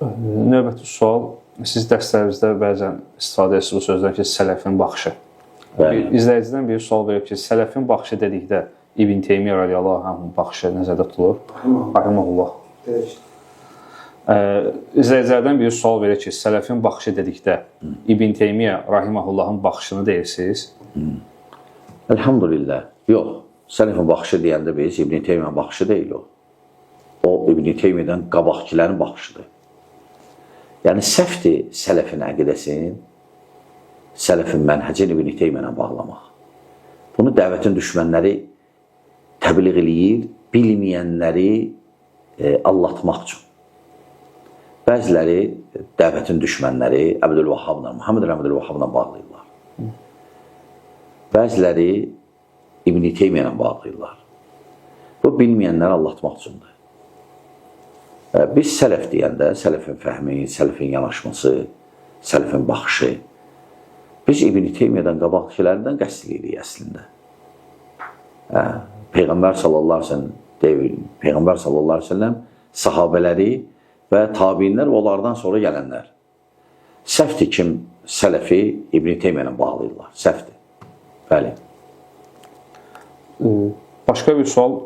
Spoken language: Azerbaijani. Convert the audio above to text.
Növbəti sual, siz dərslərinizdə bəzən istifadə edirsiniz bu sözdən ki, sələfin baxışı. Bəli. Bir izləyicidən biri sual verib ki, sələfin baxışı dedikdə İbn Teymiyyə radiyallahu anhın baxışı nəzərdə tutulur. Rahimehullah. İzləyicilərdən biri sual verir ki, sələfin baxışı dedikdə İbn Teymiyyə rahimehullahın baxışını deyirsiniz. Elhamdülillah. Yox. Sələfin baxışı deyəndə biz İbn Teymiyyə baxışı deyil o. O İbn Teymiyyədən qabaqkilərin baxışıdır. Yəni səhvdir sələfin əqidəsini, sələfin mənhəcini İbn Teymiyyə ilə bağlamaq. Bunu dəvətin düşmənləri təbliğ eləyir, bilməyənləri allatmaq üçün. Bəziləri dəvətin düşmənləri Əbdülvahhabla, Muhammed Əbdülvahhabla bağlayırlar. Bəziləri İbn Teymiyyə ilə bağlayırlar. Bu bilməyənləri allatmaq üçündür. Biz sələf deyəndə sələfin fəhmi, sələfin yanaşması, sələfin baxışı, biz İbn Teymiyyədən qabaqkilərdən qəsd edirik əslində. Peyğəmbər sallallahu əleyhi və səlləm, Peyğəmbər sallallahu əleyhi və səlləm sahabeləri və tabiinlər və onlardan sonra gələnlər. Səhvdir kim sələfi İbn Teymiyyə ilə bağlayırlar. Səhvdir. Bəli. Başqa bir sual